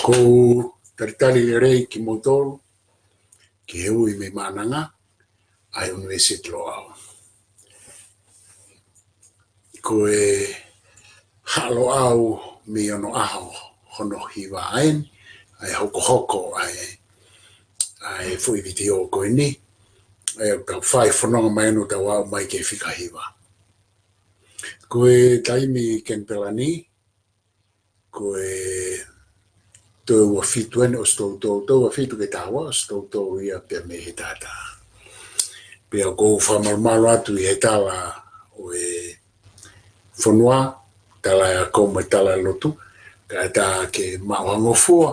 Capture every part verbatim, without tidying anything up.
Ko e talitali lelei kimoutolu ki he Ui mei Maʻananga ʻa e ʻUnivēsiti Loʻau. Ko e Haʻa Loʻau mei Onoʻaho hono hiva eni, ʻa e hokohoko ʻa e, ʻa e foʻi vitiō ko eni, ʻa ia ʻoku tau fai fononga mai ʻo tau aʻu mai ki he fika hiva. Ko e taimi Kenipela ni, ko e toe ua fitu eni ʻosi toutou, toe ua fitu ki he taha ua ʻosi toutou ia pea mei he taha taha. Pea ʻoku ou fakamalumalu atu ʻi he tala ʻo e fonua, tala ʻa e ako mo e tala ʻa e lotu, kae ʻatā ke maʻu ha ngofua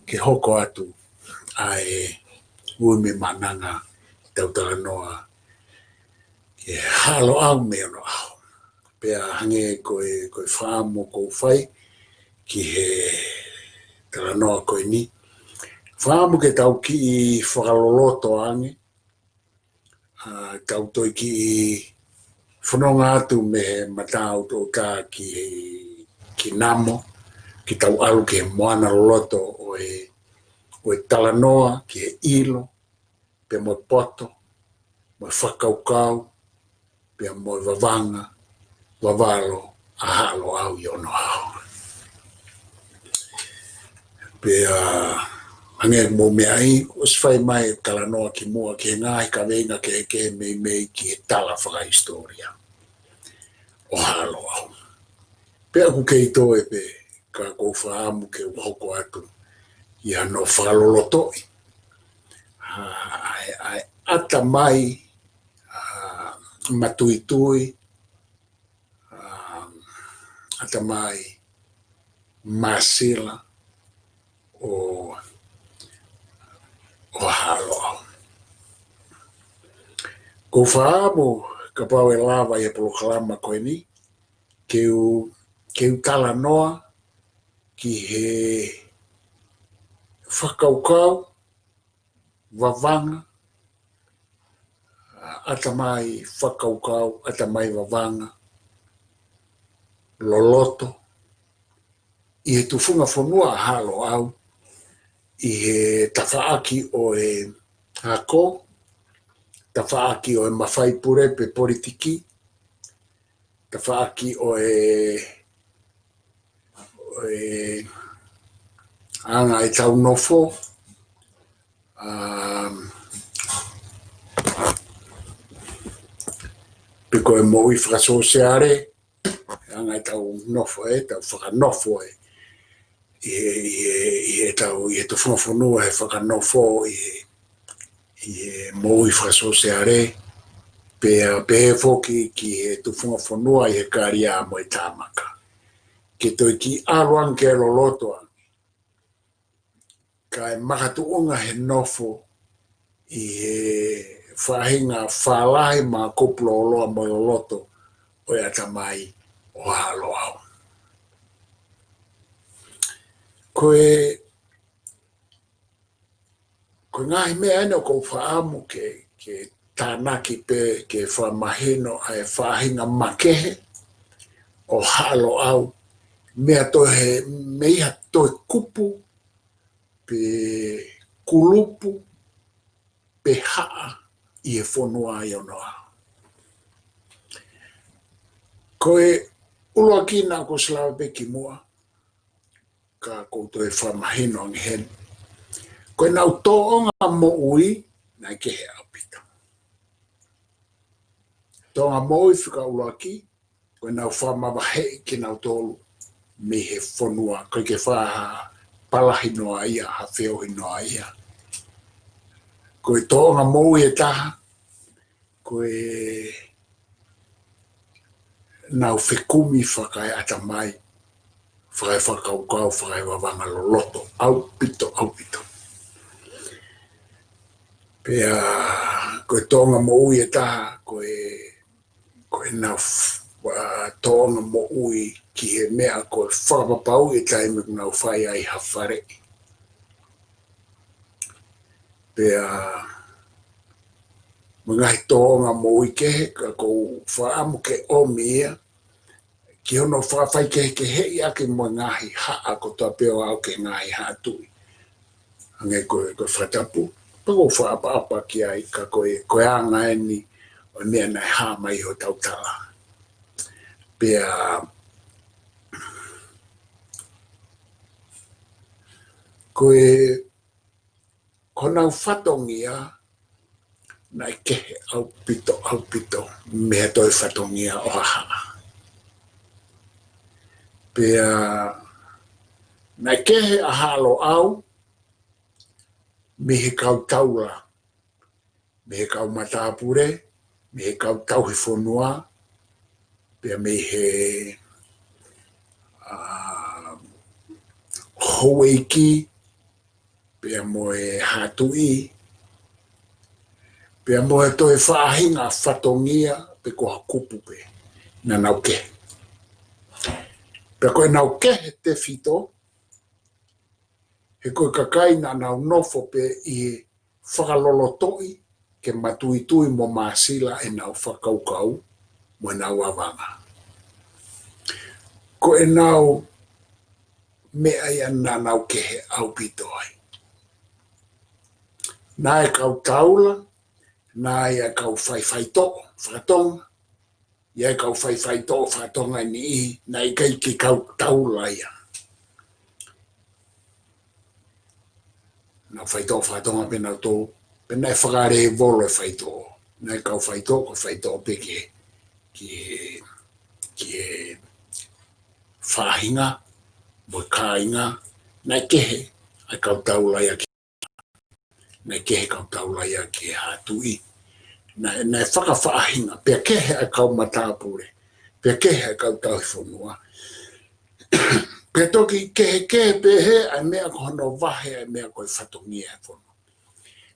ke hoko atu ʻa e Ui mei Maʻananga, tau talanoa ki he Haʻa Loʻau mei Onoʻaho. Pea hangē ko e, ko e fakaʻamu ʻoku ou fai ki he talanoa ko eni, fakaʻamu ke tau kiʻi fakaloloto ange, ʻa, tau toe kiʻi fononga atu mei he mataʻutoʻuta ki he, ki Namo, ke tau ʻalu ki he moana loloto ʻo e, ʻo e talanoa ki he ʻilo, pea mo e poto, mo e fakakaukau, pea mo e vavanga, vavalo ʻa Haʻa Loʻau ʻi Onoʻaho. Pea hangē ko e meʻa ʻoku ʻosi fai mai e talanoa kimuʻa ki he ngaahi kaveinga kehekehe meimei ki he tala fakahisitōlia ʻo Haʻa Loʻau. Pea ʻoku kei toe pē, ka ʻoku ou fakaʻamu ke u hoko atu ʻi hano fakalolotoʻi ʻa, ʻa e, ʻa e ʻatamai, ʻa, matuitui, ʻa, ʻatamai māsila ʻo, ʻo Haʻa Loʻau. ʻOku ou fakaʻamu kapau ʻe lava ʻi he polokalama ko eni, ke u, ke u talanoa ki he fakakaukau, vavanga, ʻatamai fakakaukau, ʻatamai vavanga loloto ʻi he tufunga fonua ʻa Haʻa Loʻau, ʻi he tafaʻaki ʻo e ako, tafaʻaki ʻo e mafai pule pe politiki, tafaʻaki ʻo e, ʻo e anga ʻetau nofo, um, pe ko e moʻui fakasōsiale, anga ʻetau nofo ē, ʻetau fakanofo ē, ʻi he, ʻi he, ʻi heʻetau, ʻi he tufunga fonua he fakanofo, ʻi he, ʻi he moʻui fakasōsiale, pea pehē foki ki he tufunga fonua ʻi he kalia mo e tāmaka. Ke toe kiʻi ʻalu ange ke loloto ange, kae makatuʻunga he nofo ʻi he faʻahinga fālahi mo e kupu lōloa mo loloto ʻo e ʻatamai ʻo Haʻa Loʻau. Ko e, ko e ngaahi meʻa eni ʻoku ou fakaʻamu ke, ke tānaki pē ke fakamahino ʻa e faʻahinga makehe ʻo Haʻa Loʻau, meʻa toe he, mei ha toe kupu, pe kulupu, pe haʻa ʻi he fonua ʻi Onoʻaho. Ko e ʻuluaki naʻa ku ʻosi lave pē kimuʻa, ka ʻoku ou toe fakamahino ange heni. Ko ʻenau tōʻonga moʻui, naʻe kehe ʻaupito. Tōʻonga moʻui fika ʻuluaki, ko ʻenau fakamavaheʻi kinautolu mei he fonua, ʻikai ke fakapalahi noa ia, ha feohi noa ia. Ko e tōʻonga moʻui ʻe taha, ko ʻenau fekumi fakaeʻatamai, fakaefakakaukau, fakaevavanga loloto, ʻaupito, ʻaupito. Pea, ko e tōʻonga moʻui ʻe taha, ko e, ko ʻenau f-, ʻa, tōʻonga moʻui ki he meʻa ko e fakapapauʻi e taimi ʻoku nau fai ai ha faleʻi. Pea, mo e ngaahi tōʻonga moʻui kehe, ka ʻoku ou fakaʻamu ke ʻomi ia, ki hono fakafaikehekeheʻi ʻaki mo e ngaahi haʻa kotoa pē ʻo aʻu ki he ngaahi haʻa tuʻi. Hangē ko e, ko e fakatapu, pea ʻoku ou fakaʻapaʻapa ki ai, ka ko e, ko e anga eni ʻo e meʻa naʻe hā mai ʻi hotau tala. Pea ko e, ko honau fatongia naʻe kehe ʻaupito, ʻaupito mei he toe fatongia ʻo ha haʻa. Pea naʻe kehe ʻa Haʻa Loʻau mei he kau taula, mei he kau matāpule, mei he kau tauhi fonua, pea mei he, ā, houʻeiki, pea mo e haʻa tuʻi, pea mo e toe faʻahinga fatongia pe ko ha kupu pē naʻa nau kehe. Pea ko ʻenau kehe tefito, he ko e kakai naʻa nau nofo pē ʻi he fakalolotoʻi ke matuitui mo māsila ʻenau fakakaukau mo ʻenau vavanga. Ko ʻenau meʻa ia naʻa nau kehe ʻaupito ai. Naʻe kau taula, naʻe ʻi ai e kau faifaitoʻo fakatonga, ʻi ai e kau faifaitoʻo fakatonga ʻe niʻihi, naʻe ʻikai ke kau taula ia. Naʻe faitoʻo fakatonga pē nautolu, pea naʻe fakalēvolo e faitoʻo. Naʻe kau faitoʻo, ko e faitoʻo pē ki he, ki he, ki he faʻahinga, mo e kāinga, naʻe kehe ʻa e kau taula ia ki, naʻe kehe e kau taula ia ki he haʻa tuʻi. Naʻe, naʻe fakafaʻahinga, pea kehe ʻa e kau matāpule, pea kehe ʻa e kau tauhi fonua. Pea toki kehekehe pehē ʻa e meʻa ko hono vahe ʻa e meʻa ko e fatongia e fonua.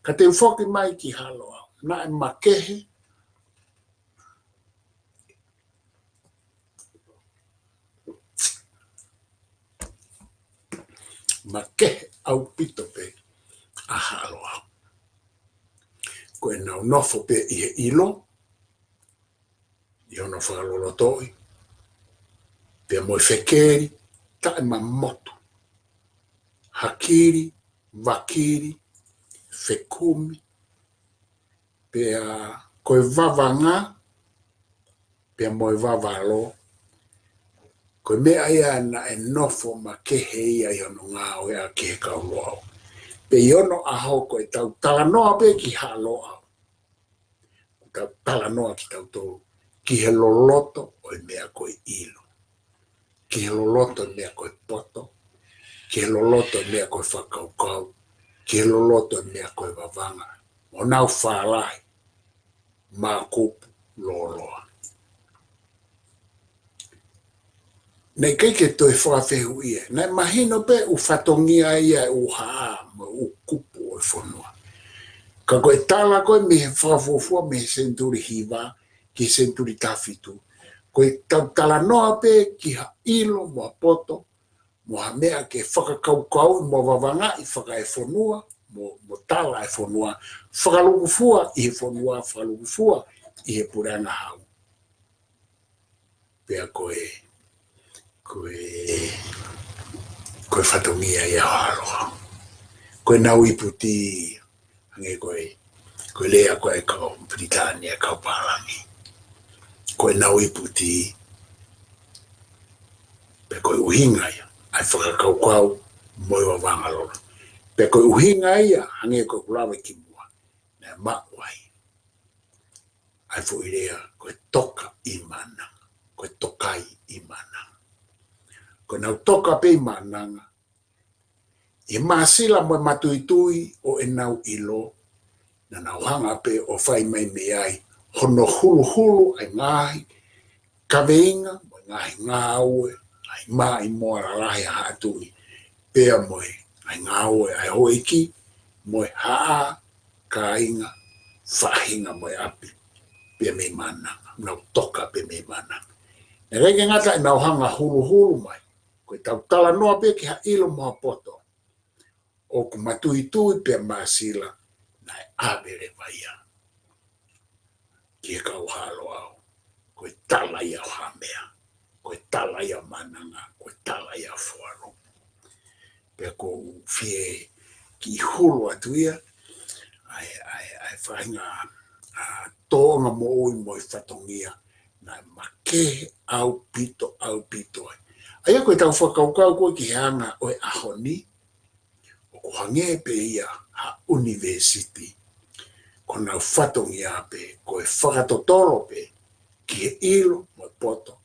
Ka te u foki mai ki Haʻa Loʻau, naʻe makehe, makehe ʻaupito pē ʻa Haʻa Loʻau. Ko ʻenau nofo pē ʻi he ʻilo, ʻi hono fakalolotoʻi, pea mo e fekeli taʻemamotu, hakili, vakili, fekumi, pea ko e vavanga, pea mo e vavalo, ko e meʻa ia naʻe nofo makehe ia ʻi hono ngāueʻaki ʻe he kau Loʻau. Pea ʻi onoʻaho ko ʻetau talanoa pē ki Haʻa Loʻau, ʻoku tau talanoa kitautolu ki he loloto ʻo e meʻa ko e ʻilo, ki he loloto ʻo e meʻa ko e poto, ki he loloto ʻo e meʻa ko e fakakaukau, ki he loloto ʻo e meʻa ko e vavanga, ʻo nau fālahi, mākupu, lōloa. Naʻe ʻikai ke toe fakafehuʻia. Naʻe mahino pē ʻoku fatongia ia e ʻū haʻa mo e ʻū kupu ʻo e fonua. Ka ko e tala ko ē mei he fakafuofua mei he senituli hiva ki he senituli taha fitu, ko ʻetau talanoa pē ki ha ʻilo mo ha poto, mo ha meʻa ke fakakaukauʻi mo vavangaʻi fakaefonua, mo, mo tala e fonua, fakalūkufua ʻi he fonua, fakalūkufua ʻi he puleʻanga hau. Pea ko e, ko e, ko e fatongia ia ʻo Haʻa Loʻau. Ko ʻenau ipu tī, hangē ko e, ko e lea ko ē ʻa e kau Pilitānia, kau pālangi. Ko ʻenau ipu tī, pea ko e ʻuhinga ia ʻa e fakakaukau mo e vavanga loloto. Pea ko e ʻuhinga ia, hangē ko ʻeku lave kimuʻa, naʻe maʻu ai ʻa e foʻi lea, ko e toka ʻi Maʻananga, ko e tokai ʻi Maʻananga. Ko ʻenau toka pē ʻi Maʻananga, ʻi he māsila mo e matuitui ʻo ʻenau ʻilo, naʻa nau hanga pē ʻo fai mai mei ai hono huluhulu ʻa e ngaahi kaveinga mo e ngaahi ngāue, ngaahi maʻimoa lalahi ʻa e haʻa tuʻi, pea mo e ngaahi ngāue ʻa e houʻeiki, mo e haʻa, kāinga, faʻahinga mo e ʻapi, pea mei Maʻananga, nau toka pē mei Maʻananga. Naʻe ʻikai ke ngata ʻenau hanga huluhulu mai, ko ʻetau talanoa pē ki ha ʻilo mo ha poto, ʻoku matuitui pea māsila, naʻe ʻave leva ia ki he kau Haʻa Loʻau, ko e tala ia ʻo ha meʻa, ko e tala ia ʻa Maʻananga, ko e tala ia ʻa Fualu. Pea ʻoku ou fie kiʻi hulu atu ia ʻa e, ʻa e, ʻa e faʻahinga ʻa e tōʻonga moʻui mo e fatongia naʻe makehe ʻaupito, ʻaupito ai. ʻA ia ko ʻetau fakakaukau ko ē ki he anga ʻo e ʻaho ni, ʻoku hangē pē ia ha ʻunivēsiti. Ko honau fatongia pē, ko e fakatotolo pē ki he ʻilo mo e poto.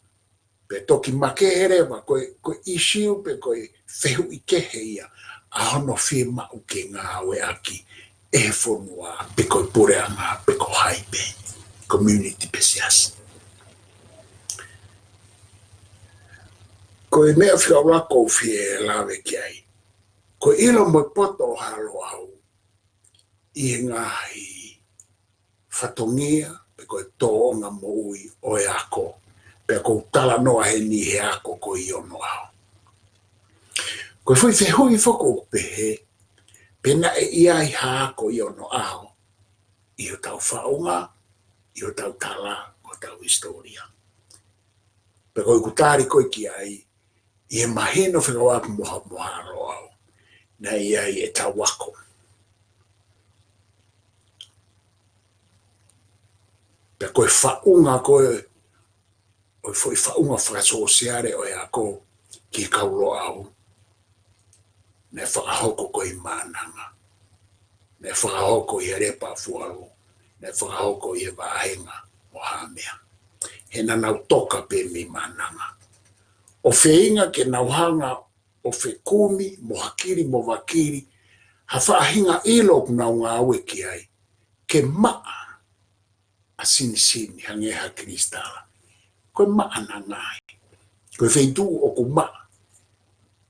Pea toki makehe leva, ko e, ko e ʻīsiu pe ko e fehuʻi kehe ia ʻa hono fiemaʻu ke ngāueʻaki ʻe he fonua, pe ko e puleʻanga, pe ko hai pē, community pe siasi. Ko e meʻa fika ʻuluaki ʻoku ou fie lave ki ai, ko e ʻilo mo e poto ʻo Haʻa Loʻau ʻi he ngaahi fatongia, pe ko e tōʻonga moʻui ʻo e ako, pea ʻoku ou talanoa heni he ako ko ē ʻi onoʻaho. Ko e foʻi fehuʻi foki ʻoku pehē, pe naʻe ʻi ai ha ako ʻi onoʻaho, ʻi hotau faʻunga, ʻi hotau tala, hotau hisitōlia. Pea ko ʻeku tali ko ē ki ai, ʻi he mahino fekauʻaki mo Haʻa, mo Haʻa Loʻau, naʻe ʻi ai ʻetau ako. Pea ko e faʻunga ko ē, ʻo e foʻi faʻunga fakasōsiale ʻo e ako ki he kau Loʻau, naʻe fakahoko ko ē ʻi Maʻananga, naʻe fakahoko ʻi he Lepa ʻo Fualu, naʻe fakahoko ʻi he vāhenga ʻo Haʻamea. He naʻa nau toka pē mei Maʻananga ʻo feinga ke nau hanga ʻo fekumi mo hakili mo vakili ha faʻahinga ʻilo ʻoku nau ngāue ki ai, ke maʻa ʻa Sinisini hangē ha kilisitala. Ko e Maʻananga ia. Ko e feituʻu ʻoku maʻa,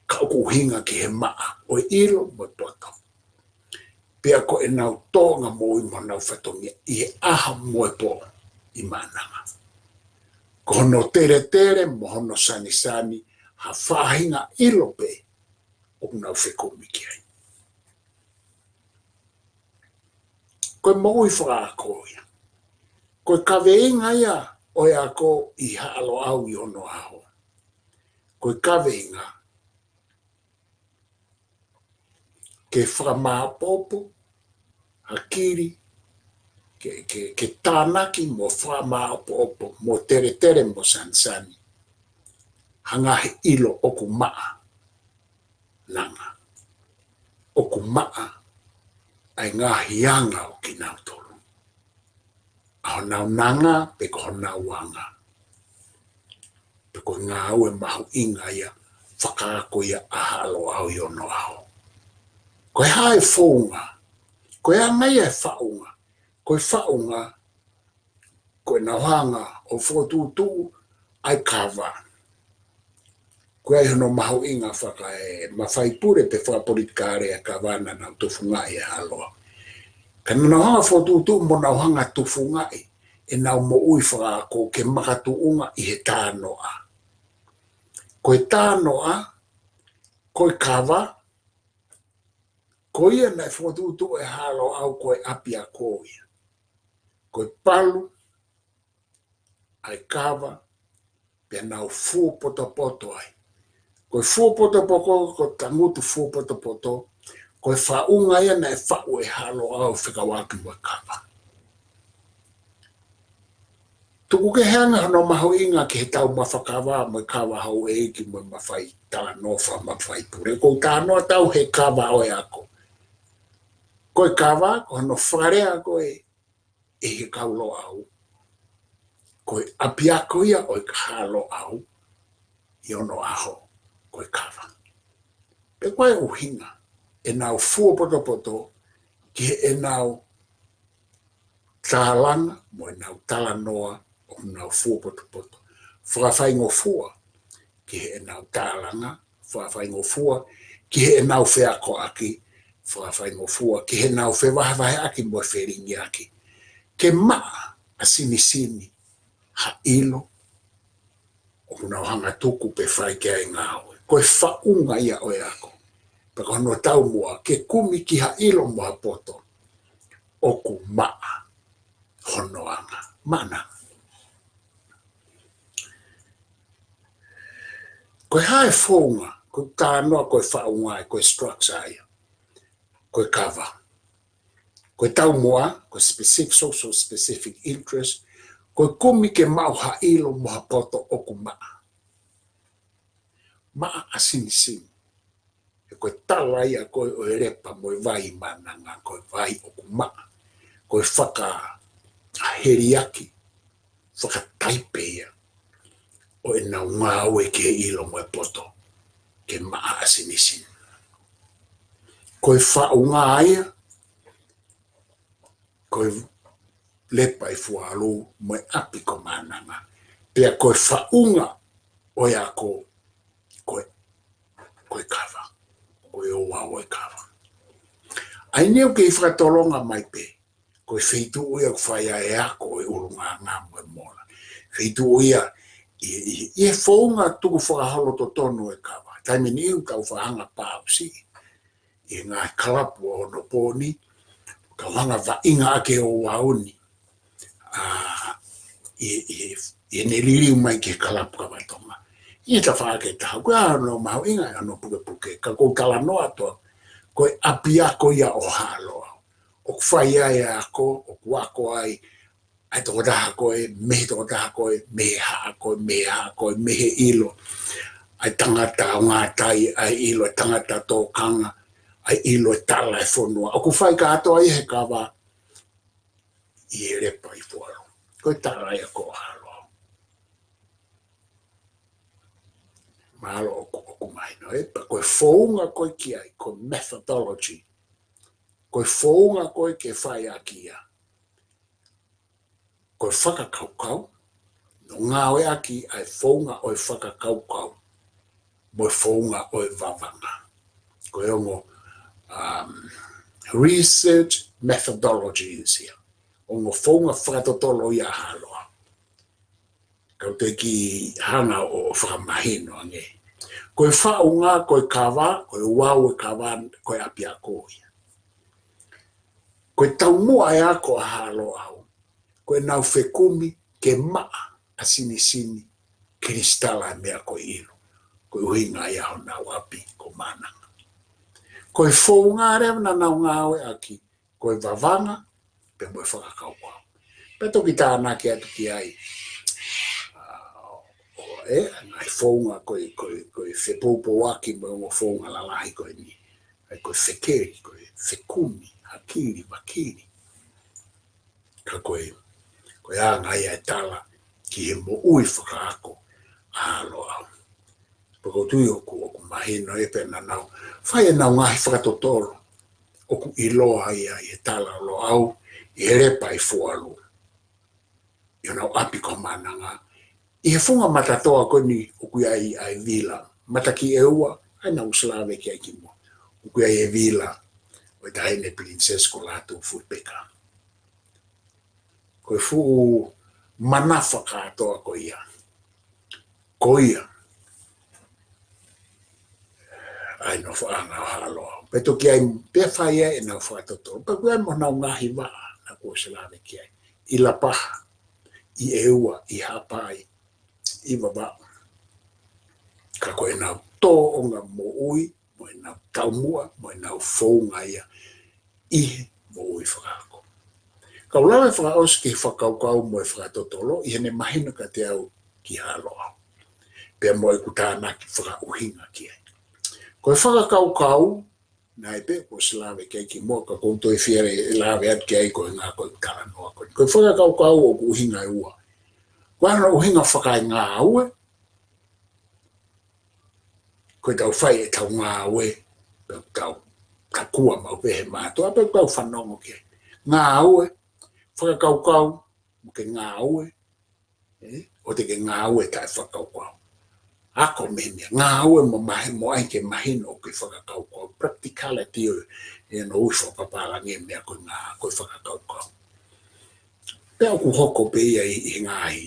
ka ʻoku ʻuhinga ki he maʻa ʻo e ʻilo mo e poto. Pea ko ʻenau tōʻonga moʻui mo ʻenau fatongia ʻi he ʻaho mo e pō ʻi Maʻananga. Ko hono teletele mo hono sanisani ha faʻahinga ʻilo pē ʻoku nau fekumi ki ai. Ko e moʻui fakaako ia. Ko e kaveinga ia ʻo e ako ʻi Haʻa Loʻau ʻi onoʻaho, ko e kaveinga ke fakamāʻopoʻopo, hakili, ke, ke, ke tānaki mo fakamāʻopoʻopo, mo teletele mo sanisani ha ngaahi ʻilo ʻoku maʻa, langa, ʻoku maʻa ʻa e ngaahi anga ʻo kinautolu, ʻa honau nanga pe ko honau anga. Pea ko e ngāue mahuʻinga ia fakaako ia ʻa Haʻa Loʻau ʻi onoʻaho. Ko e hā e founga? Ko e anga ia e faʻunga. Ko e faʻunga, ko ʻenau hanga ʻo fokotuʻutuʻu ʻa e kava. Ko e ʻai hono mahuʻinga faka-, e, mafai pule pe fakapolitikale ʻa e kava naʻa nau tufungaʻi ʻa Haʻa Loʻau. Ka naʻa nau hanga fokotuʻutuʻu mo nau hanga tufungaʻi ʻenau moʻui fakaako ke makatuʻunga ʻi he tānoʻa. Ko e tānoʻa, ko e kava, ko ia naʻe fokotuʻutuʻu ʻe Haʻa Loʻau ko e ʻapiako ia. Ko e palu ʻa e kava, pea nau fuopotopoto ai. Ko e fuopotopoto, ko e tangutu fuopotopoto, ko e faʻunga ia naʻe faʻu ʻe Haʻa Loʻau fekauʻaki mo e kava. Tuku kehe ange hono mahuʻinga ki he taumafa kava mo e kava houʻeiki mo e mafai talanoa fakamafai pule. Ko e talanoa atu he kava ʻo e ako. Ko e kava, ko hono fakalea ko ē ʻe he kau Loʻau, ko e ʻapiako ia ʻo e Haʻa Loʻau ʻi onoʻaho, ko e kava. Pea ko e ʻuhinga ʻenau fuopotopoto ki heʻenau tālanga mo ʻenau talanoa ʻoku nau fuopotopoto. Fakafaingofua ki heʻenau tālanga, fakafaingofua ki heʻenau feakoʻaki, fakafaingofua ki heʻenau fevahevaheʻaki mo e felingiʻaki. Ke maʻa ʻa Sinisini ha ʻilo ʻoku nau hanga tuku pe fai ki ai e ngāue. Ko e faʻunga ia ʻo e ako. Pea ko hono taumuʻa, ke kumi ki ha ʻilo mo ha poto ʻoku maʻa hono anga. Maʻananga. Ko e hā e founga, ko e talanoa ko e faʻunga, ko e structure ia. Ko e kava. Ko e taumuʻa, ko e specific, social specific interest, ko e kumi ke maʻu ha ʻilo mo ha poto ʻoku maʻa. Maʻa ʻasinisini. He ko e tala ia ko ē ʻo e lepa mo e vai Maʻananga, ko e vai ʻoku maʻa. Ko e fakaheliaki, fakataipe ia ʻo ʻenau ngāue ki he ʻilo mo e poto, ke maʻa ʻasinisini. Ko e faʻunga ia, ko e lepa ʻi Fualu mo e ʻapi ko Maʻananga. Pea ko e faʻunga ʻo e ako, ko e, ko e kava, ko e ouau ʻo e kava. ʻA ia ʻoku kei fakatolonga mai pē, ko e feituʻu ia ʻoku fai ai e ako ʻo e ʻulungaanga mo e mola. Feituʻu ia ʻi, ʻi, ʻi he founga tukufakaholo totonu ʻo e kava. Taimi ni ʻoku tau faʻa hanga pāusi ʻi he ngaahi kalapu ʻo onopooni, kau hanga vaʻinga ʻaki e ouau ni. ʻA, ʻi, ʻi, ʻi heʻene liliu mai ki he kalapu kava Tonga. ʻI he tafaʻaki ʻe taha, ko e ʻaho no mahuʻinga ʻa hono pukepuke, ka ʻoku ou talanoa atu, ko e ʻapiako ia ʻo Haʻa Loʻau. ʻOku fai ai e ako, ʻoku ako ai ʻa e tokotaha ko ē, mei he tokotaha ko ē, mei he haʻa ko ē, mei he haʻa ko ē, mei he ʻilo ʻa e tangata ongātai, ʻa e ʻilo ʻa e tangata tōkanga, ʻa e ʻilo ʻa e tala ʻa e fonua. ʻOku fai kātoa ia he kava ʻi he lepa ʻi Fualu. Ko e tala ia ko ē ʻo Haʻa Loʻau. Mahalo ʻoku, ʻoku mahino, ē? Pea ko e founga ko ē ki ai, ko e methodology. Ko e founga ko ē ke fai ʻaki ia. Ko e fakakaukau, ʻoku ngāueʻaki ʻa e founga ʻo e fakakaukau mo e founga ʻo e vavanga. Ko e ongo, um, research methodologies ia. Ongo founga fakatotolo ia ʻa Haʻa Loʻau. Kau toe kiʻi hanga ʻo fakamahino ange. Ko e faʻunga, ko e kava, ko e ouau ʻo e kava, ko e ʻapiako ia. Ko e taumuʻa ʻa e ako ʻa Haʻa Loʻau, ko ʻenau fekumi ke maʻa ʻasinisini, kilisitala ʻa e meʻa ko e ʻilo. Ko e ʻuhinga ia honau ʻapi ko Maʻananga. Ko e founga leva naʻa nau ngāueʻaki, ko e vavanga, pea mo e fakakaukau. Pea toki tānaki atu ki ai, ʻa, ʻo e, ngaahi founga ko e, ko e, ko e fepoupouaki mo e ongo founga lalahi ko eni. ʻA ia ko e fekeli, ko e fekumi, hakili, vakili. Ka ko e, ko e anga ia e tala ki he moʻui fakaako ʻa Haʻa Loʻau. Pea ʻoku ou tui ʻoku, ʻoku mahino ē pea naʻa nau fai ʻenau ngaahi fakatotolo ʻoku ʻiloa ai ʻi he tala ʻo Loʻau, ʻi he lepa ʻi Fualu, ʻi honau ʻapi ko Maʻananga, ʻi he funga matatoa ko eni ʻoku ʻi ai ʻa e vila, Matakiʻeua, ʻa ia naʻa ku ʻosi lave ki ai kimuʻa. ʻOku ʻi ai e vila ʻo e Taʻahine Pilinisesi ko Lātūfuipeka. Ko e fuʻu manafa kātoa ko ia. Ko ia. ʻA ia naʻe fai ʻa Haʻa Loʻau. Pea toki ʻi ai, pea fai ai ʻenau fakatotolo. Pea ʻoku ʻi ai mo honau ngaahi vaʻa, naʻa ku ʻosi lave ki ai. ʻI Lapaha, ʻi ʻEua, ʻi Haʻapai, ʻi Vavaʻu. Ka ko ʻenau tōʻonga moʻui, mo ʻenau taumuʻa, mo ʻenau founga ia ʻi he moʻui fakaako. Kau lave fakaʻosi ki he fakakaukau mo e fakatotolo, ʻi heʻene mahino kiate au ki Haʻa Loʻau. Pea mo ʻeku tānaki fakaʻuhinga ki ai. Ko e fakakaukau, naʻe pē ʻoku ʻosi lave ki ai kimuʻa ka ʻoku ou toe fie lave atu ki ai ko e ngaahi ko e talanoa ko eni. Ko e fakakaukau ʻoku ʻuhinga ʻe ua. Ko hono ʻuhinga fakaengāue, ko ʻetau fai ʻetau ngāue, pea ʻoku tau, tau kua maʻu pē he mātuʻa, pea ʻoku tau fanongo ki ai. Ngāue, fakakaukau, mo ke ngāue, ē? ʻOua te ke ngāue taʻe fakakaukau. Ako meʻa, ngāue mo mahi, mo ʻai ke mahino ʻoku ke fakakaukau. Practicality ʻo e, ʻi hono ui fakapālangi e meʻa ko e ngā, ko e fakakaukau. Pea ʻoku hoko pē ia ʻi, ʻi he ngaahi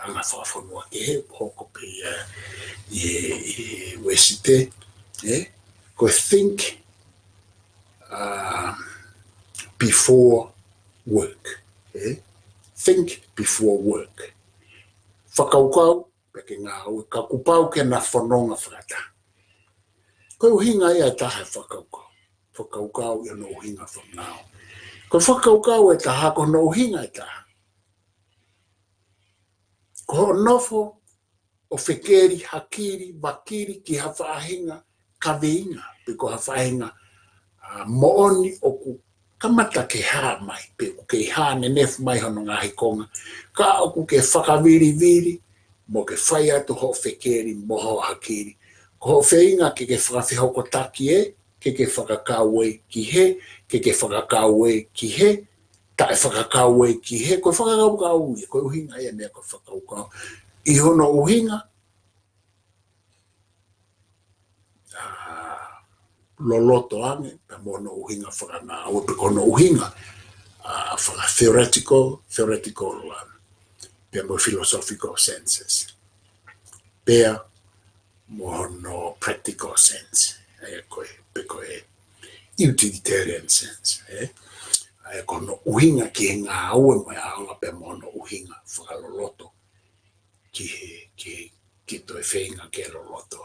anga fakafonua kehe, ʻoku hoko pē ia ʻi, ʻi Uēsite, ē? Ko e think, uh, before work, ē? Think before work. Fakakaukau, pea ke ngāue, ka kuo pau ke na fononga fakataha. Ko e ʻuhinga ia ʻe taha e fakakaukau. Fakakaukau ʻi hono ʻuhinga fakangāue. Ko e fakakaukau ʻe taha, ko hono ʻuhinga ʻe taha, ko hoʻo nofo ʻo fekeli, hakili, vakili ki ha faʻahinga kaveinga, pe ko ha faʻahinga, ʻa, moʻoni ʻoku kamata ke hā mai, pe ʻoku kei hā nenefu mai hono ngaahi konga, ka ʻoku ke fakavilivili, mo ke fai atu hoʻo fekeli, mo hoʻo hakili. Ko hoʻo feinga ke ke fakafehokotaki ē, ke ke fakakaukau ki hē, ke ke fakakaukau ki hē, taʻefakakaukau ki hē, ko e fakakaukau ia, ko e ʻuhinga ia meʻa ko e fakakaukau. ʻI hono ʻuhinga, ʻa, loloto ange, pea mo hono ʻuhinga fakangāue, pe ko hono ʻuhinga, ʻa, faka-theoretical, theoretical, um, pea mo philosophical senses. Pea mo hono practical sense, ʻa ia ko e, pe ko e utilitarian sense, ē? ʻA ia ko hono ʻuhinga ki he ngāue mo e ʻaonga pea mo hono ʻuhinga fakaloloto ki he, ki he, ki he toe feinga ke loloto.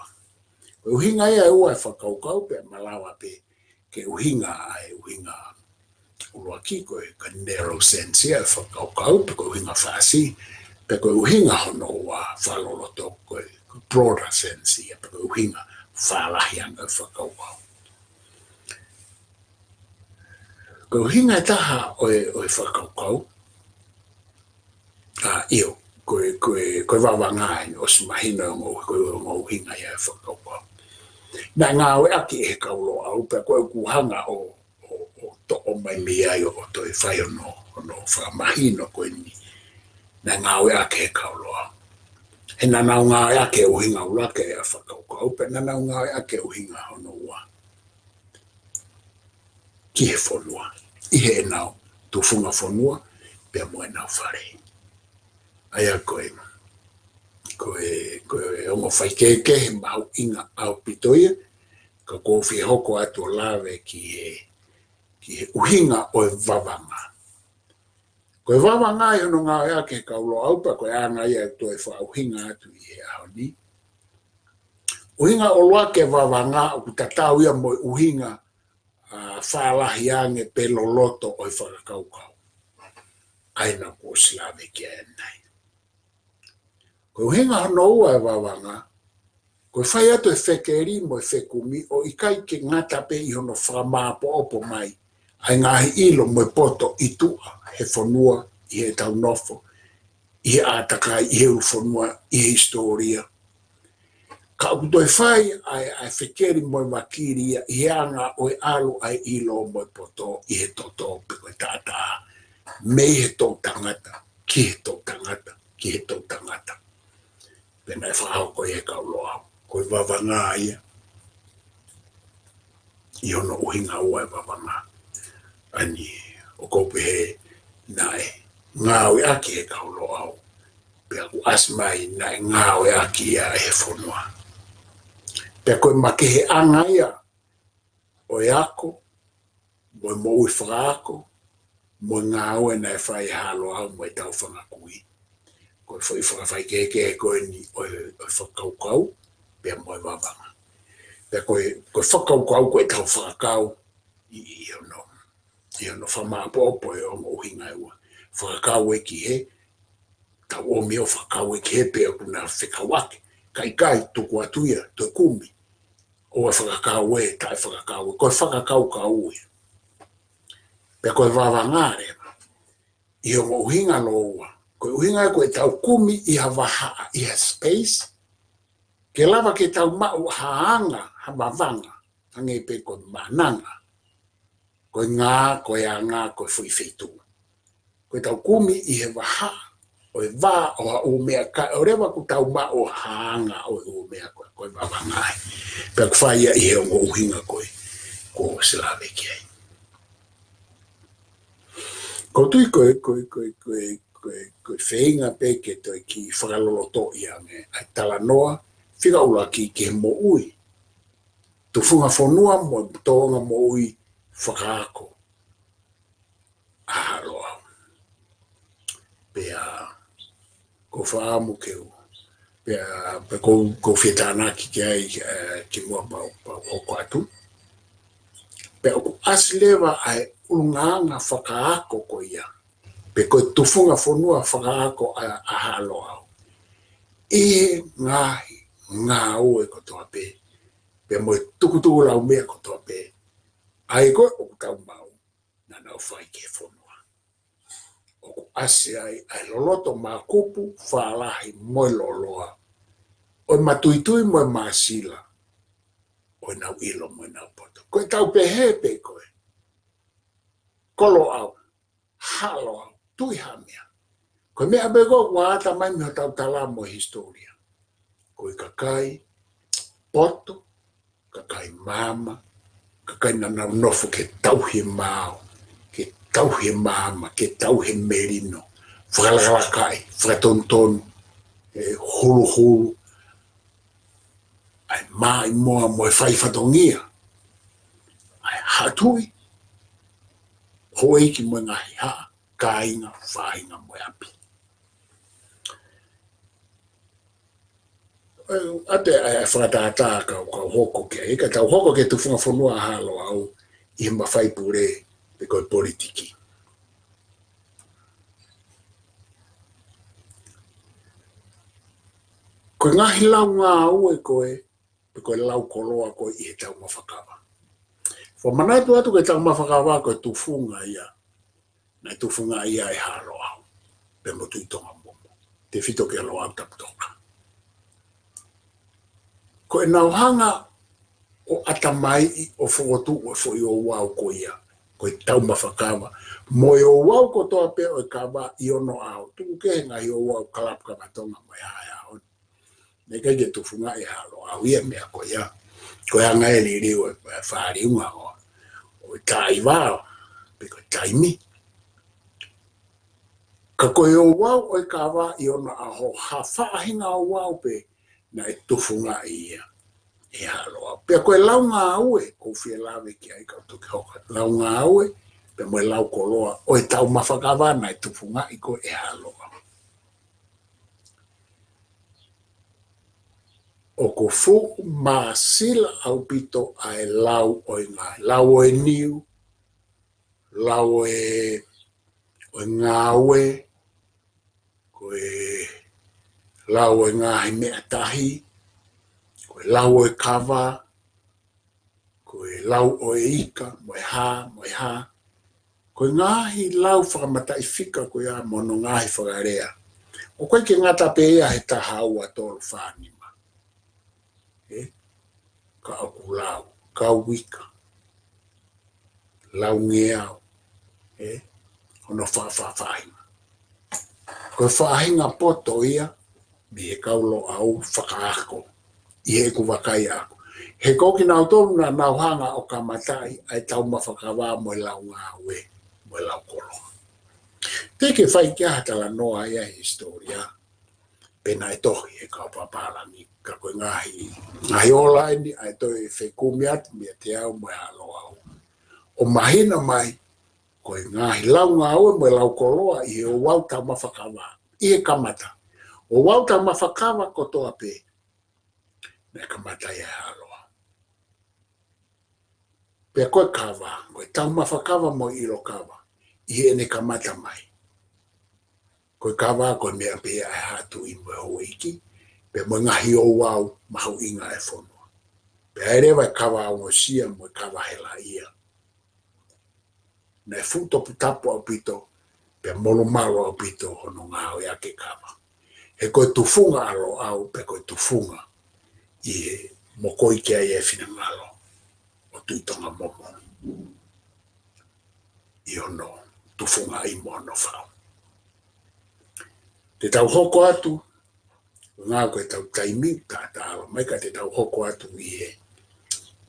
Ko e ʻuhinga ia ʻe ua e fakakaukau pea malava pē ke ʻuhinga ʻa e ʻuhinga ʻuluaki ko e, ko e narrow sense ia e fakakaukau, pe ko e ʻuhinga fāsiʻi, pe ko e ʻuhinga hono ua fakaloloto ko e, ko e broader sense ia, pe ko e ʻuhinga fālahi ange e fakakaukau. Ko e ʻuhinga ʻe taha ʻo e, ʻo e fakakaukau, ʻa, ʻio, ko e, ko e, ko e vavanga eni, ʻosi mahino e ongo, ko e ongo ʻuhinga ia e fakakaukau. Naʻe ngāueʻaki ʻe he kau Loʻau, pea ko ʻeku hanga ʻo, ʻo, ʻo toʻo mai mei ai ʻo, ʻo toe fai hono, hono fakamahino ko eni. Naʻe ngāueʻaki ʻe he kau Loʻau. He naʻa nau ngāueʻaki e ʻuhinga ʻuluaki e fakakaukau, pea naʻa nau ngāueʻaki e ʻuhinga hono ua ki he fonua, ʻi heʻenau tufunga fonua, pea mo ʻenau fale. ʻA ia ko e, ko e, ko e ongo faikehekehe mahuʻinga ʻaupito ia, ka ʻoku ou fie hoko atu ʻo lave ki he, ki he ʻuhinga ʻo e vavanga. Ko e vavanga ʻi hono ngāueʻaki ʻe he kau Loʻau pea ko e anga ia ʻeku toe fakaʻuhinga atu ʻi he ʻaho ni. ʻUhinga ʻuluaki e vavanga ʻoku tatau ia mo e ʻuhinga, ʻa, fālahi ange pe loloto ʻo e fakakaukau. ʻA ia naʻá ku ʻosi lave ki ai ʻanenai. Ko e ʻuhinga hono ua e vavanga, ko e fai atu e fekeli mo e fekumi ʻo ʻikai ke ngata pē ʻi hono fakamāʻopoʻopo mai ʻa e ngaahi ʻilo mo e poto ʻi tuʻa he fonua, ʻi heʻetau nofo, ʻi he ʻātakai, ʻi he ʻulu fonua, ʻi he hisitōlia. Ka ʻoku toe fai ʻa e, ʻa e fekeli mo e vakili ia ʻi he anga ʻo e ʻalu ʻa e ʻilo mo e poto ʻi he toto pe ko e taʻataʻa. Mei he toʻu tangata, ki he toʻu tangata, ki he toʻu tangata. Pea naʻe fakahoko ia ʻe he kau Loʻau. Ko e vavanga ia. ʻI hono ʻuhinga ua e vavanga. ʻA ia, ʻoku ou pehē naʻe ngāueʻaki ʻe he kau Loʻau. Pea kuo ʻasi mai naʻe ngāueʻaki ia ʻe he fonua. Pea ko e makeheʻanga ia ʻo e ako, mo e moʻui fakaako, mo e ngāue naʻe fai ʻe Haʻa Loʻau mo ʻetau fanga kui. Ko e foʻi fakafaikehekehe ko eni ʻo e, ʻo e fakakaukau, pea mo e vavanga. Pea ko e, ko e fakakaukau ko ʻetau fakakau ʻi, ʻi hono, ʻi hono fakamāʻopoʻopo e ongo ʻuhinga ʻe ua. Fakakau ē ki hē, tau ʻomi ʻo fakakau ē ki hē pe ʻoku na fekauʻaki. Ka ʻikai, tuku atu ia, toe kumi. ʻOua fakakau ē, taʻefakakau ē, ko e fakakaukau ia. Pea ko e vavanga leva, ʻi hono ʻuhinga lōua. Ko e ʻuhinga ko ʻetau kumi ʻi ha vahaʻa, ʻi ha space, ke lava ke tau maʻu ha anga, ha vavanga, hangē pē ko e mananga, ko e ngā, ko e anga, ko e foʻi feituʻu. Ko ʻetau kumi ʻi he vahaʻa ʻo e vā ʻo ha ʻū meʻakai, ʻo leva kuo tau maʻu ha anga ʻo e ʻū meʻakai, ko e vavanga ia. Pea ʻoku fai ia ʻi he ongo ʻuhinga ko ē kuo ʻosi lave ki ai. ʻOku ou tui ko e, ko e, ko e, ko e, ko e, ko e feinga pē ke toe kiʻi fakalolotoʻi ange ʻa e talanoa fika ʻuluaki ki he moʻui, tufunga fonua mo e tōʻonga moʻui fakaako ʻa Haʻa Loʻau. Pea ʻoku ou fakaʻamu ke u Pea, pea ʻoku ou, ʻoku ou fie tānaki ki ai, ē, kimuʻa pea u, pea u hoko atu. Pea ʻoku ʻasi leva ʻa e ʻulungaanga fakaako ko ia, pe ko e tufunga fonua fakaako ʻa, ʻa Haʻa Loʻau, ʻi he ngaahi ngāue kotoa pē, pea mo e tukutuku laumeʻa kotoa pē, ʻa ia ko ē ʻoku tau maʻu, naʻa nau fai ki he fonua. ʻOku ʻasi ai ʻa e loloto mākupu, fālahi mo e lōloa, ʻo e matuitui mo e māsila, ʻo ʻenau ʻilo mo ʻenau poto. Ko ʻetau pehē pē ko ē, ko Loʻau, Haʻa Loʻau, Tuʻi Haʻamea. Ko e meʻa pē ko ē ʻoku ʻata mai mei hotau tala mo e hisitōlia. Ko e kakai poto, kakai maama, kakai naʻa nau nofo ke tauhi e maau, ke tauhi e maama, ke tauhi e melino, fakalakalakaʻi, fakatonutonu, ē, huluhulu ʻa e maʻimoa mo e fai fatongia ʻa e haʻa tuʻi, houʻeiki mo e ngaahi haʻa, kāinga, faʻahinga mo e ʻapi. ʻA ia, ʻa ia ʻa e fakatātā ka, ka u hoko ki ai, ka tau hoko ki he tufunga fonua ʻa Haʻa Loʻau ʻi he mafai pule pe ko e politiki. Ko e ngaahi lau ngāue ko ē, pe ko e lau koloa ko ē ʻi he taumafa kava. Fakamanatu atu ko e taumafa kava ko e tufunga ia naʻe tufungaʻi ai ʻa Haʻa Loʻau pea mo Tuʻi Tonga Momo, tefito kia Loʻau Taputoka. Ko ʻenau hanga ʻo ʻatamaiʻi ʻo fokotuʻu e foʻi ouau ko ia, ko e taumafa kava, mo e ouau kotoa pē ʻo e kava ʻi onoʻaho, tuku kehe ngaahi ouau kalapu kava Tonga mo e hā e ʻaho ni. Naʻe ʻikai ke tufungaʻi ʻe Haʻa Loʻau ia e meʻa ko ia. Ko e anga e liliu e, e fāliunga ʻo, ʻo e taʻi vao, pe ko e taimi. Ka ko e ouau ʻo e kava ʻi onoʻaho, ha faʻahinga ouau pē naʻe tufungaʻi ia ʻe Haʻa Loʻau. Pea ko e lau ngāue, ʻoku ou fie lave ki ai ka u toki hoko. Lau ngāue, pea mo e lau koloa ʻo e taumafa kava naʻe tufungaʻi ko ē ʻe Haʻa Loʻau. ʻOku fuʻu māsila ʻaupito ʻa e lau ʻo e ngā, lau ʻo e niu, lau ʻo e, ʻo e ngāue, ko e lau ʻo e ngaahi meʻa tahi, ko e lau ʻo e kava, ko e lau ʻo e ika, mo e hā, mo e hā. Ko e ngaahi lau fakamataʻifika ko ia mo hono ngaahi fakalea, ʻoku ʻikai ke ngata pē ia he taha, ua, tolu, fā, nima. Ē? Ka ʻoku lau, kau ika, lau ngeau, ē? Hono fa, fa, faʻahinga. Ko e faʻahinga poto ia mei he kau Loʻau fakaako, ʻi heʻeku vakai ʻaʻaku. He ko kinautolu naʻa nau hanga ʻo kamataʻi ʻa e taumafa kava mo e lau ngāue, mo e lau koloa. Teʻeki ke fai ki ai ha talanoa ia he hisitōlia, pe naʻe tohi he kau papālangi, ka ko e ngaahi, ngaahi ola eni ʻa e toe fekumi atu meiate au mo e Haʻa Loʻau, ʻo mahino mai ko e ngaahi lau ngāue mo e lau koloa ʻi he ouau taumafa kava, ʻi he kamata. Ouau taumafa kava kotoa pē naʻe kamata ia ʻe Haʻa Loʻau. Pea ko e kava, ko e taumafa kava mo e ʻilo kava, ʻi heʻene kamata mai, ko e kava ko e meʻa pē ia ʻa e haʻa tuʻi mo e houʻeiki, pea mo e ngaahi ouau mahuʻinga ʻa e fonua. Pea ʻi ai leva e kava ongosia mo e kava helaʻia. Naʻe fuʻu toputapu ʻaupito, pea molumalu ʻaupito hono ngāueʻaki e kava. He ko e tufunga ʻa Loʻau, pea ko e tufunga ʻi he mokoi ki ai e finangalo ʻo Tuʻi Tonga Momo ʻi hono tufungaʻi mo hono fau. Te tau hoko atu, ngā ko e tau taimi, ta, ta alo mai ka te tau hoko atu ʻi he,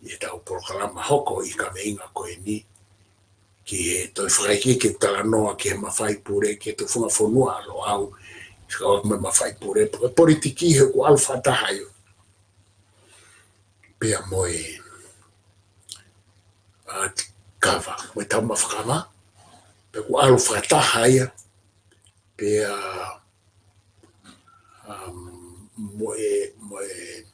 ʻi he tau polokalama hoko ʻi he kaveinga ko eni, ki he toe fakaikiiki ʻeku talanoa ki he mafai pule, ki he tufunga fonua ʻa Loʻau, fekauʻaki mo e mafai pule, po, politiki he ʻoku ʻalu fakataha ia. Pea mo e, ʻa, kava, mo e taumafa kava, pea ʻoku ʻalu fakataha ia, pea, um, mo e, mo e,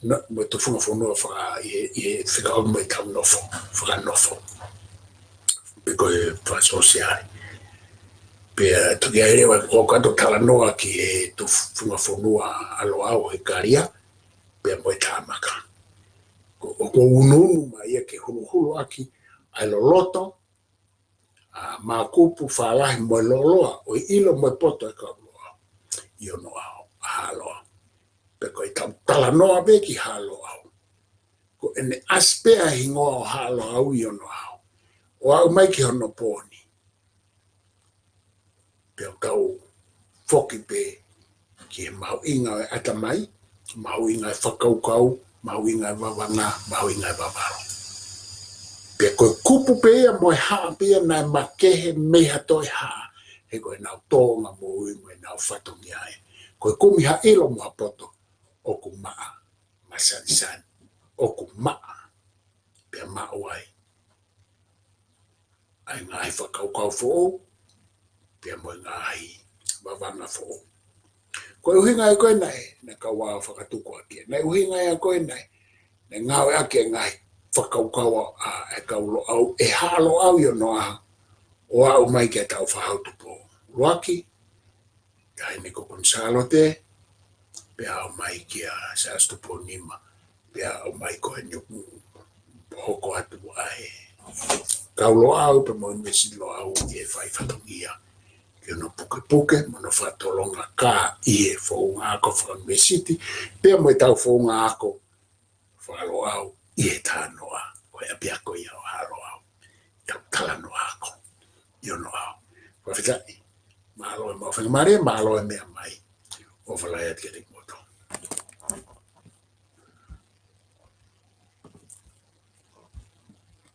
no, mo e tufunga fonua faka, ʻi he, ʻi he fekauʻaki mo e tau nofo, fakanofo. Pe ko e fakasōsiale. Pea toki ʻai leva ʻo ka toe talanoa ki he tufunga fonua ʻa Loʻau he kalia, pea mo e tāmaka. Ko, ʻoku ou unuunu mai ia ke huluhulu ʻaki ʻa e loloto, ʻa e makupu fālahi mo e lōloa ʻo e ʻilo mo e poto ʻa e kau Loʻau ʻi onoʻaho, ʻa Haʻa Loʻau. Pea ko e tau talanoa pē ki Haʻa Loʻau. Ko ʻene ʻasi pē ʻa e hingoa ʻo Haʻa Loʻau ʻi onoʻaho ʻo aʻu mai ki hono pō ni. Pea ʻoku tau foki pē ki he mahuʻinga ʻo e ʻatamai, mahuʻinga ʻo e fakakaukau, mahuʻinga ʻo e vavanga, mahuʻinga ʻo e vavalo. Pea ko e kupu pē ia mo e haʻa pē ia naʻe makehe mei ha toe haʻa, he ko ʻenau tōʻonga moʻui mo ʻenau fatongia ē. Ko e kumi ha ʻilo mo ha poto ʻoku maʻa, masanisani, ʻoku maʻa, pea maʻu ai ʻa e ngaahi fakakaukau foʻou, pea mo e ngaahi vavanga foʻou. Ko e ʻuhinga ia ko ē naʻe, naʻe kau ʻo fakatuku ʻaki, naʻe ʻuhinga ia ko ē naʻe, naʻe ngāueʻaki e ngaahi fakakaukau ʻa e kau Loʻau, ʻe Haʻa Loʻau ʻi onoʻaho, ʻo aʻu mai ki he tau Fakahau Tupou. ʻUluaki, Taʻahine Kuini Sālote, pea aʻu mai kia Siaosi Tupou Nima, pea aʻu mai ko eni ʻoku hoko atu ʻa e kau Loʻau pea mo e ʻUnivēsiti Loʻau ʻi he fai fatongia ki hono pukepuke mo hono fakatolonga ka ʻi he founga ako fakaʻunivēsiti, pea mo e tau founga ako faka-Loʻau ʻi he talanoa ko e ʻapiako ia ʻo Haʻa Loʻau. Tau talanoa ako ʻi onoʻaho. Fakafetaʻi. Mālō e maʻu faingamālie, mālō e meʻa mai. ʻOfa lahi atu kiate koe.